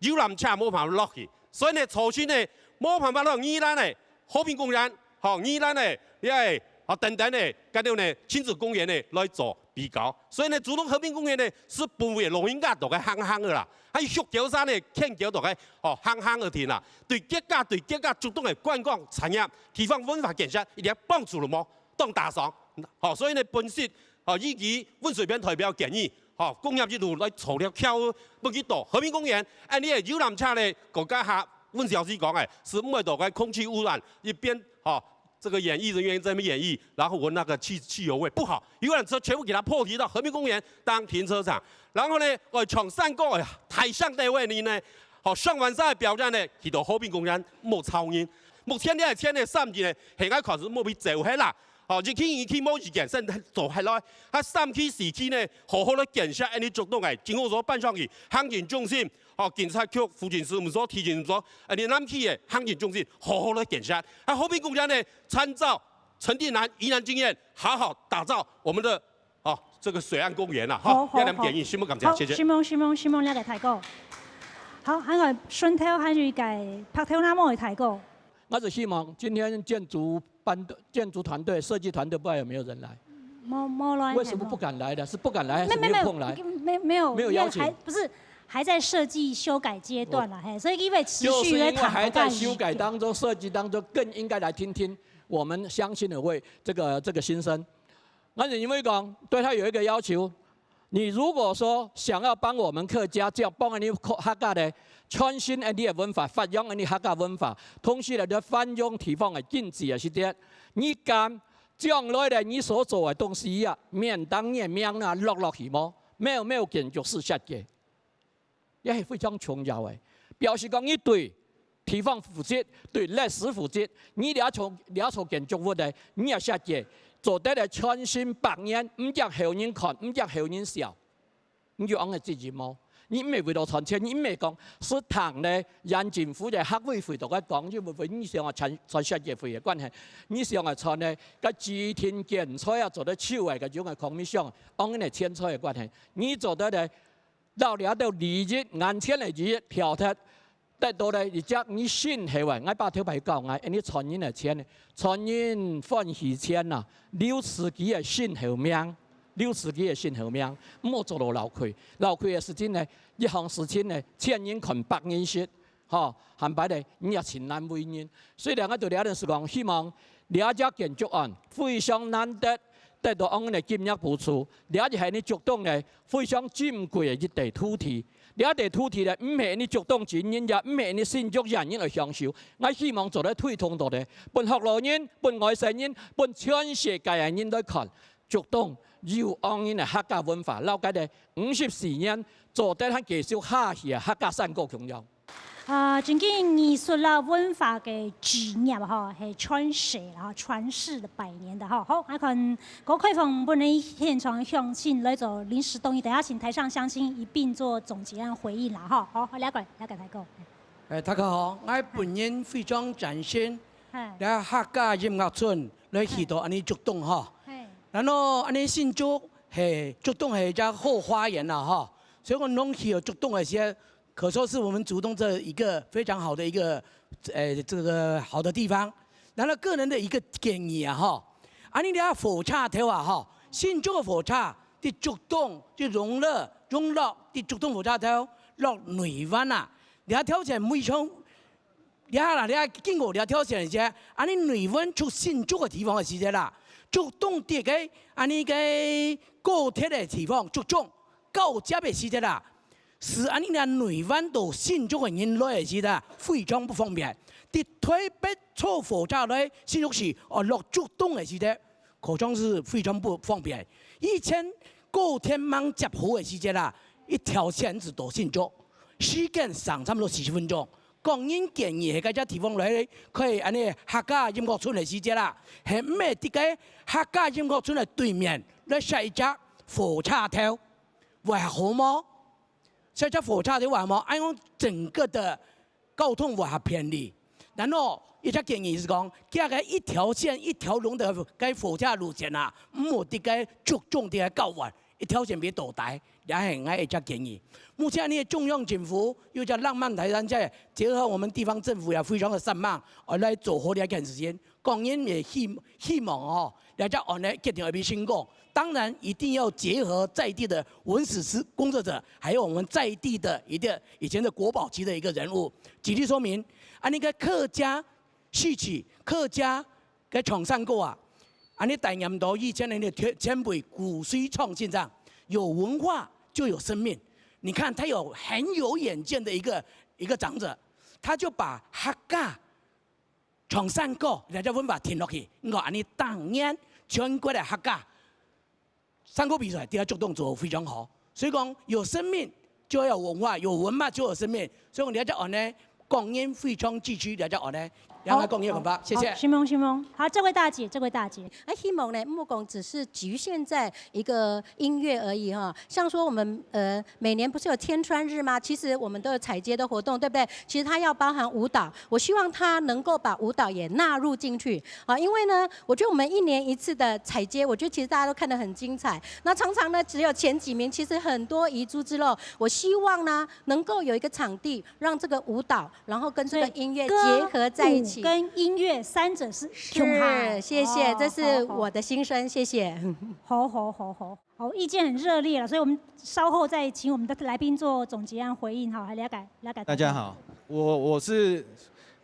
遊覽車無辦法落去，所以呢，造成呢無辦法落宜蘭个和平公園，吼，宜蘭个，這个，吼，等等个，該兜呢親子公園呢來做 比較。所以呢，竹東和平公園呢，係分為老人家大家行行个啦，還有畜狗山呢，犬狗大家，吼，行行个地啦。對自家，對自家竹東个觀光產業、地方文化建設，一點幫助都無，當打爽。吼，所以呢，本席，吼，以及溫水扁代表建議，吼，工業一路來做了橋，分佢到和平公園，恁樣个遊覽車呢，國家下溫小姐講个，係毋會到該空氣污染，一邊，吼，这个演艺人员在那边演艺，然后闻那个汽汽油味不好，有人车全部给他破提到和平公园当停车场，然后呢，我从山过哎呀，台上那位呢，好上完山的表演呢，去到和平公园没超人。目前呢，天呢，三级呢，现在开始没被走黑啦。好，一去二去没一件，现在走黑了，他三去四去呢，好好的建设，哎，你做动哎，经过说搬上去，行政中心，好，警察局、附近事务所、地政事务所，哎，你南去的行政中心，好好的建设。啊，和平公园呢，参照 陈定南疑难经验，好好打造我们的哦这个水岸公园了哈。好，好，要两点一，好。新闻讲讲，好，谢谢。新闻，新闻，新闻，了解太过。好，还有顺头还有一个白头那么的太过。我只希望今天建筑班队、建筑团队、设计团队不知道有没有人来？没没来。为什么不敢来的？是不敢来还是没有空来？没没没有没有邀请。不是还在设计修改阶段了嘿，所以因为持就是因为续在谈还在修改当中、设计当中，更应该来听听我们乡亲的会这个这个心声。我认为讲，对他有一个要求，你如果说想要帮我们客家，就要帮你客家的创新你的文化，发扬你客家文化，同时呢，就翻用地方的经济的时间，你敢将来呢，你所做的东西啊，免当年面啊落落去么？没有没有建筑师设计。 也是非常重要的。表示讲，你对地方负责，对历史负责，你了解了解建筑物的，你也设计做得来全新百年，毋驚后人看，毋驚后人笑。你就安个责任哦。你毋係為了賺錢，你毋係講是談呢，縣政府个客委會同佢講，因為你想啊賺賺設計費个關係，你想啊賺呢，个指定建材啊做得手个，个種个commission，安个錢財个關係，你做得呢。 到了到利益眼前个利益跳脱，得到了一隻你信係話，𠊎把頭擺講，𠊎你賺人个錢，賺人歡喜錢呐，留自己个身後命，留自己个身後命，毋好做到老虧。老虧个事情呢，一項事情呢，千人看百人識。 吼，坦白咧，你也盡難為人。所以咧，𠊎對這件事講，希望這隻建築案非常難得得到恁樣个金額補助，這係你竹東个非常珍貴个一塊土地。這塊土地咧，毋係你竹東人，也毋係你新竹縣人來享受。𠊎希望做得推動到咧，分學老人、分外省人、分全世界个人來看，竹東有恁樣个客家文化，了解咧五十四年做得還繼續下去个客家山歌共樣。 啊，真經藝術啦、文化个事業吼，係傳世啦，吼，傳世的百年的吼。好，來看高開放本人現場鄉親來做臨時動議，等下請台上鄉親一併做總結和回應啦，吼。好，了解，了解，大哥。誒，大家好，𠊎本人非常贊成嗨，這客家音樂村來起到恁樣竹東吼。嘿，然後恁樣新竹係竹東係一隻好花園啦吼，所以講攏起有竹東个時，可說是我們竹東這一個非常好的一個，誒，這個好的地方。然後個人的一個建議啊吼，恁樣這火車頭啊吼，新竹个火車對竹東就榮樂，榮樂對竹東火車頭落內灣啊，這條線非常 這下啦，這下經過這條線个時，恁樣內灣出新竹个地方个時節啦，竹東跌个恁樣个高鐵个地方，竹中交接个時節啦，使恁樣个內灣到新竹个人來个時節，非常不方便。對台北坐火車來新竹市，哦，落竹東个時節，可講是非常不方便。以前高鐵吂接好个時節啦，一條線只到新竹，時間省差不多四十分鐘。 個人建議係該隻地方來，可以恁樣客家音樂村个時節啦，係毋係在該客家音樂村个對面來設一隻火車頭，會好無？設一隻火車頭會好無？恁樣整個的交通會較便利。然後一隻建議是講，加个一條線一條龍的該火車路線啊，毋好在該集中在該交換，一條線變多台。 也係𠊎一隻建議。目前呢，中央政府有隻浪漫台三線，結合我們地方政府也非常的善良，而來做好這件事情。個人也希希望哦，這隻案呢決定會被成功。當然一定要結合在地的文史工作者，還有我們在地的一個以前的國寶級的一個人物。舉例說明，恁樣个客家戲曲、客家个唱山歌啊，恁樣帶念到以前的那個前前輩古水長先生，有文化就有生命。你看他有很有遠見的一個一個長者，他就把客家唱山歌，這隻文化停落去。毋過恁呢當然全國个客家山歌比賽在竹東做非常好。所以講有生命就要有文化，有文化就有生命。所以講這隻案呢，個人非常支持這隻案呢，也愛個人文化。謝謝。好，承蒙，承蒙。好，這位大姐，這位大姐。 啊，希望呢，毋好講只是局限在一個音樂而已哈。像說我們呃每年不是有天穿日嗎？其實我們都有踩街的活動，對不對？其實它要包含舞蹈，我希望它能夠把舞蹈也納入進去啊，因為呢，我覺得我們一年一次的踩街，我覺得其實大家都看得很精彩。那常常呢，只有前幾名，其實很多遺珠之漏。我希望呢，能夠有一個場地，讓這個舞蹈，然後跟這個音樂結合在一起。所以歌、舞跟音樂三者是是，共下。謝謝，哦，這是我的心聲，好，好。謝謝。好，好，好，好。好，意見很熱烈了，所以我們稍後再請我們的來賓做總結和回應哈，來了解，了解。大家好，我，我是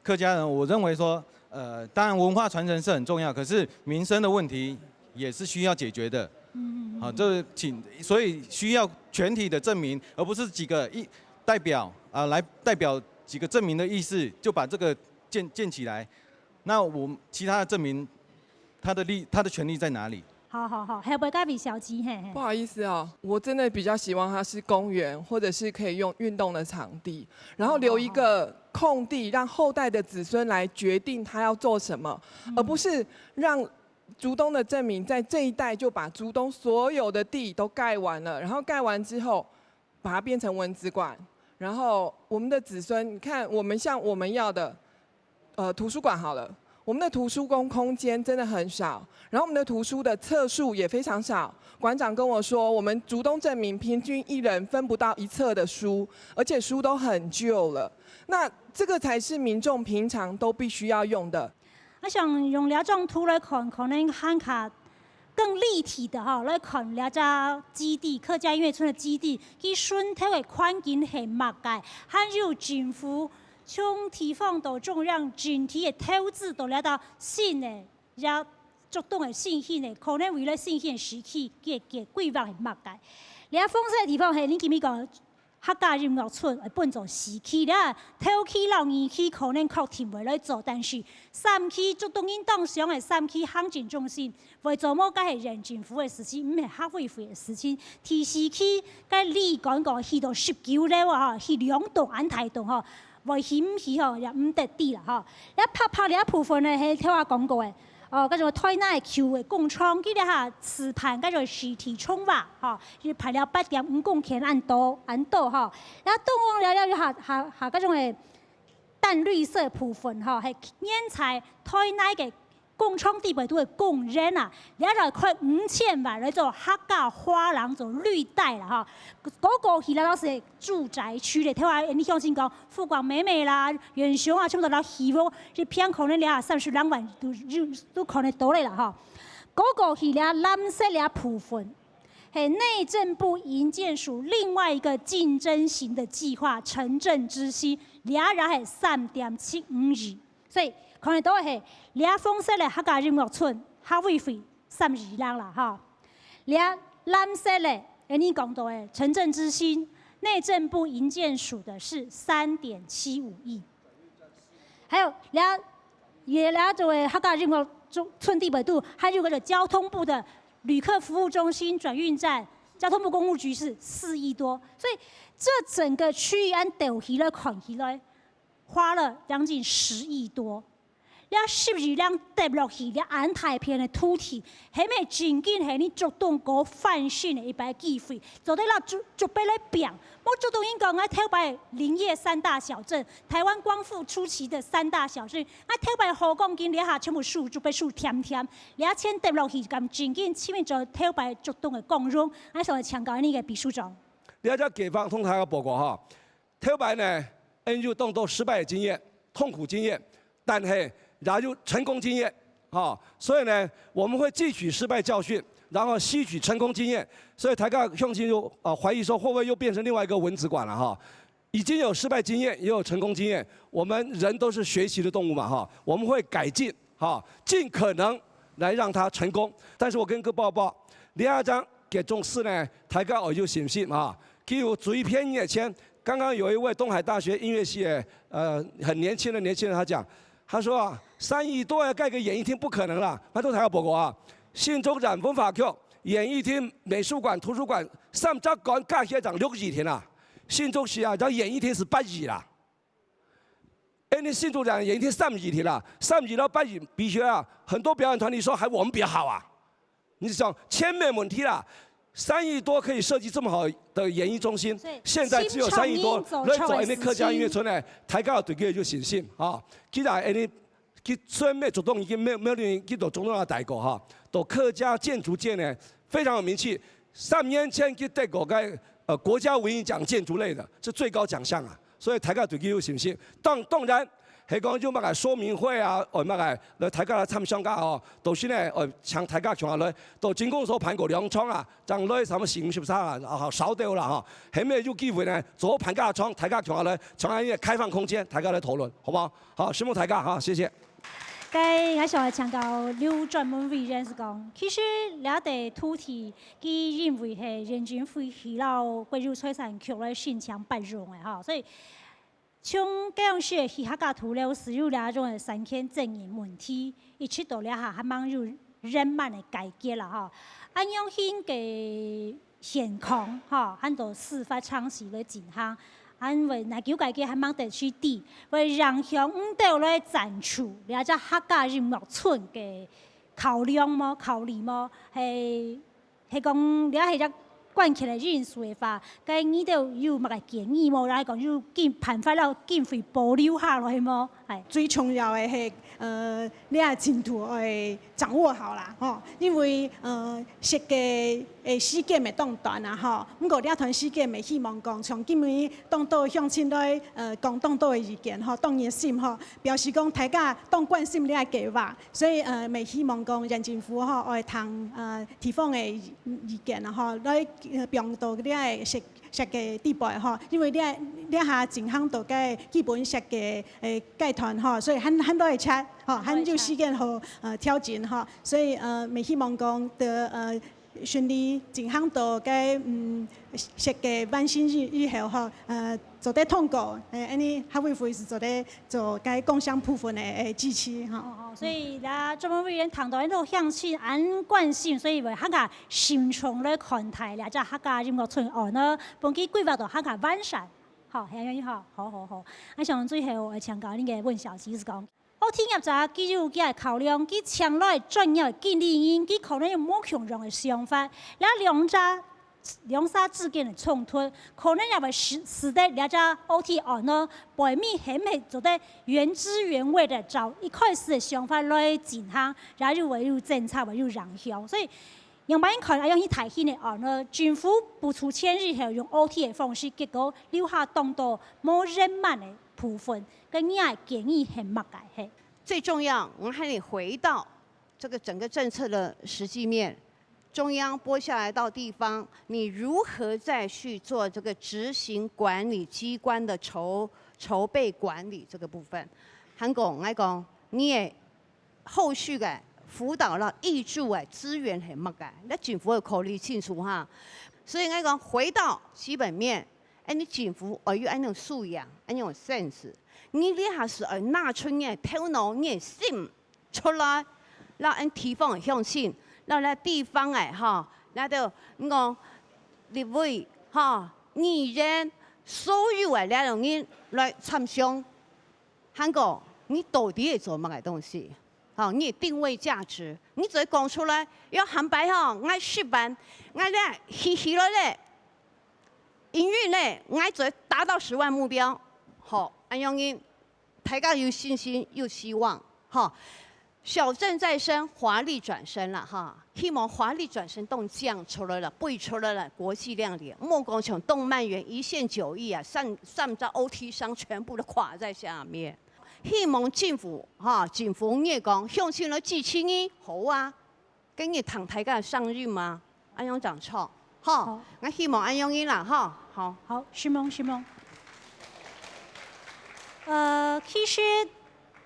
客家人，我認為說，呃，當然文化傳承是很重要，可是民生的問題也是需要解決的。嗯，嗯，嗯。好，這請，所以需要全體的正民，而不是幾個一，代表，啊，來代表幾個正民的意思，就把這個建，建起來。那我們其他的正民，他的力，他的權力在哪裡？好，好，好，後尾該位小姐，嘿，嘿。不好意思哦，我真的比較希望它是公園，或者是可以用運動的場地，然後留一個空地，讓後代的子孫來決定他要做什麼，嗯。而不是讓竹東的正民在這一代就把竹東所有的地都蓋完了，然後蓋完之後，把它變成蚊子馆，然後我們的子孫，你看我們像我們要的，呃，圖書館好了，我們的圖書公空間真的很少，然後我們的圖書的冊數也非常少。馆長跟我說，我們竹東正民平均一人分不到一冊的書，而且書都很舊了。那這個才是民眾平常都必須要用的。 𠊎想用這張圖來看，可能還較更立體的哈，來看這隻基地，客家音樂村的基地，佢脣頭个環境係麼个，還有政府從地方到中央整體个投資到這兜新个，這竹東个新興个，可能未來新興个時期个，个規劃係麼个。這紅色个地方係你今日講 客家音樂村會分做四期啦，頭期摎二期可能確定會來做，但是三期竹東人當想个三期行政中心會做麼个，該係縣政府个事情，毋係客委會个事情。第四期該旅館講起到十九樓啊，吼，起兩棟恁大棟吼，會起毋起吼，也毋得知啦吼。這白白這部分呢，係頭下講過个， 哦，該種台南个舊个工廠，佢這下試辦該種實體重劃，吼，佢排了八點五公頃恁多，恁多吼。然後東望了了，下下下該種个淡綠色部分吼，係原在台南个工廠底背肚个工人啊，了了開五千萬來做客家畫廊，做綠帶啦吼。過過去了老師 住宅區咧，頭下你相信講富廣美美啦、遠雄啊，全部都摎起屋，一坪可能兩三十兩萬都都都可能到咧啦吼。過過去這藍色這部分，係內政部營建署另外一個競爭型的計畫，城鎮之星，這也係三點七五億，所以可能都係這紅色个客家音樂村，客委會三億零啦吼。 這藍色个，誒，你講到个城鎮之星，內政部營建署的是三點七五億。還有，這，也這種个客家音樂村底背肚，還有个交通部的旅客服務中心轉運站，交通部工務局是四億多。所以這整個區域恁兜起來看起來，花了將近十億多。 這十億零跌落去，這恁大片个土地，係毋係真經係你竹東過翻身个一擺機會，做得摎竹竹北來拚。無竹東人講，𠊎頭擺林業三大小鎮，台灣光復初期的三大小鎮，𠊎頭擺好講緊，這下全部輸竹北輸添添，這錢跌落去，敢真經，請問做頭擺竹東个光榮，𠊎想要請教你个秘書長。這隻計畫同大家報告哈， 頭擺呢，N U當多失敗的經驗、痛苦經驗，但係也有成功經驗，哈。所以呢，我們會汲取失敗教訓，然後吸取成功經驗。所以大家鄉親就，呃，懷疑說會不會又變成另外一個蚊子館了，哈。已經有失敗經驗，也有成功經驗，我們人都是學習的動物嘛，哈。我們會改進，哈，盡可能來讓它成功。但是我跟各位報告，這張計畫書呢，大家愛有信心，哈。 佢有最便宜个錢。剛剛有一位東海大學音樂系的，呃，很年輕的年輕人，他講，他說啊，三億多要蓋個演藝廳不可能啦。他都台下報告啊，新竹縣文化局、演藝廳、美術館、圖書館三隻館加起來正六億天啊。新竹市啊，這演藝廳是八億啦。哎，你新竹縣演藝廳三億天啦，三億到八億比起來啊，很多表演團體說還我們比較好啊。 你想錢無問題啦，三億多可以設計這麼好的演藝中心，所以現在只有三億多，來做恁呢客家音樂村呢，大家對佢有信心啊。既然恁呢，佢雖然無做到已經無，無人去做中央个代表哈，在客家建築界呢非常有名氣。三年前佢得過个呃國家文藝獎建築類的，是最高獎項啊。 所以大家對佢有信心。當，當然，係講有麼个說明會啊，哦，麼个來大家來參詳个哦，到時呢，哦，請大家共下來，到精工所辦過兩場啊，正來差不多四五十場啊，啊，好，少掉啦哈。後面有機會呢，再辦加場，大家共下來，像恁樣開放空間，大家來討論，好不好？好，承蒙大家哈，謝謝。該𠊎想愛請教劉專門委員係講，其實這塊土地，佢因為係原住民會議摎國有財產局來申請撥用个哈，所以 像該央時个客家土樓係有這種个產權爭議問題，一直到這下還吂有圓滿个解決啦吼。恁樣形个現況吼，還在司法程序來進行，還會哪久解決還吂得去知，會影響毋到來爭取這隻客家音樂村个考量無、考慮無？係 係講這係一關鍵个因素个話，該你兜有麼个建議無？抑係講有經辦法摎經費保留下來無？係。最重要个係，呃，這進度愛掌握好啦，吼，因為，呃，設計个時間乜當短啊，吼，毋過這段時間乜希望講，像今晡日當多鄉親來，呃，講當多个意見，吼，當熱心，吼，表示講大家當關心這个計畫。 所以，呃，乜希望講縣政府吼，愛聽，呃，地方个意，意見啊吼，來，呃，放到這个設，設計底背吼，因為這，這下進行到个基本設計个階段吼，所以還，還來得切吼，還有時間好，呃，調整吼，所以，呃，乜希望講得，呃，順利進行到个，嗯，設計完成以，以後吼，呃，做得通過，呃，恁呢客委會係做得 做該工商部分个，个支持吼。哦，哦，所以這專門委員談到恁多鄉親恁關心，所以會較加慎重來看待這隻客家音樂村案呢，分佢規劃到較加完善。好，係恁樣吼，好好好。啊，像最後，呃，請教恁个溫小姐係講，O T業者佢有佢个考量，佢請來專業經理人，佢可能有無共樣个想法。這兩者 兩儕之間个衝突，可能也會使，使得這隻O T案呢，背尾係毋係做得原汁原味个照一開始个想法來進行，也有會有爭吵，會有影響。所以，仰般看，恁樣去大型个案呢，政府不出錢以後，用O T个方式，結果留下當多無圓滿个部分，該你个建議係麼个？係。最重要，我還得回到 這個整個政策的實際面，中央撥下來到地方，你如何再去做這個執行管理機關的籌，籌備管理這個部分？還過𠊎講，你个後續个輔導了挹注个資源係麼个？該政府愛考慮清楚哈。所以𠊎講，回到基本面，哎，你政府愛有恁樣素養，恁樣sense，你這下係愛拿出你个頭腦、你个心 出來，摎𫣆地方个鄉親，摎𫣆地方个吼，𫣆兜講立委吼，議員，所有个這兜人來參詳。還過，你到底會做麼个東西？吼，你定位價值，你做得講出來，愛下擺吼，𠊎十萬，𠊎這起起來咧，營運咧，𠊎做得達到十萬目標。吼，恁樣人 大家有信心，有希望，哈。小鎮再生，華麗轉身了，哈。希望華麗轉身當靚出來了，飛出來了，國際亮點。莫講像動漫園一線九億啊，三，三隻O T商全部都垮在下面。希望政府，哈，政府你也講，鄉親來支持你，好啊。 今日談大家个聲音嘛，恁樣正著，吼。好。𠊎希望恁樣个啦，吼，好。好，承蒙，承蒙。呃，其實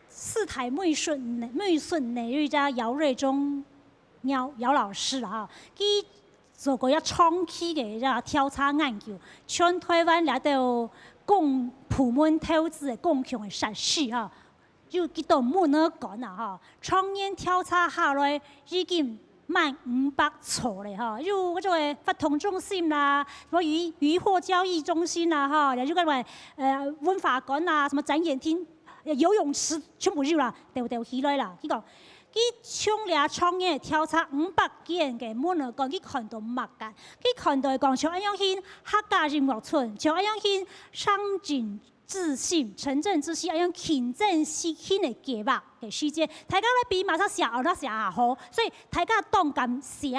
四台美術，美術內有一隻姚瑞忠姚，姚老師啊，佢做過一長期个一隻調查研究，全台灣這兜公部門投資个公共个設施啊，有幾多蚊仔館啊，吼，長年調查下來，已經滿五百座咧，吼，有該種个發通中心啦，什麼漁、漁獲交易中心啦，吼，也有該種，呃，文化館啦，什麼展演廳、游泳池，全部有啦，兜兜起來啦。佢講，佢從這長年个調查五百間个蚊仔館，佢看到麼个？佢看到講像恁樣形客家音樂村，像恁樣形上進 之心，城鎮之心，愛用競爭性个計畫个時節，大家來比麼儕寫，哦，哪寫較好，所以大家當敢寫，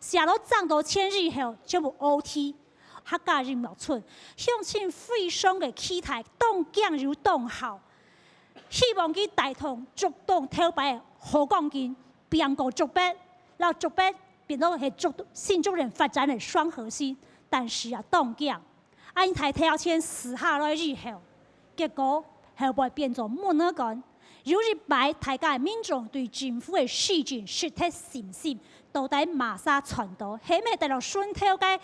寫到爭到錢以後，全部O T。客家音樂村，鄉親非常个期待，當驚又當好，希望佢帶動竹東頭擺个好光景，拚過竹北，讓竹北變到係竹、新竹縣發展个雙核心。但是啊，當驚， 恁大條錢使下來以後，結果後背變做蚊仔館。有一擺，大家民眾對政府个施政失去信心，到底麼儕賺到？係毋係得到脣頭个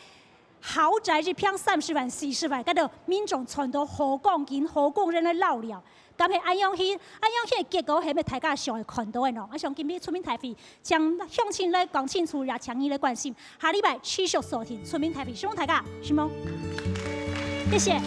豪宅一坪三十萬、四十萬，該兜民眾賺到好光景、好工人个老了？敢係恁樣形？恁樣形个結果係毋係大家想愛看到个呢？𠊎想今晡日村民大會 請鄉親來講清楚，也請你來關心。下禮拜持續鎖定村民大會，希望大家，承蒙。謝謝。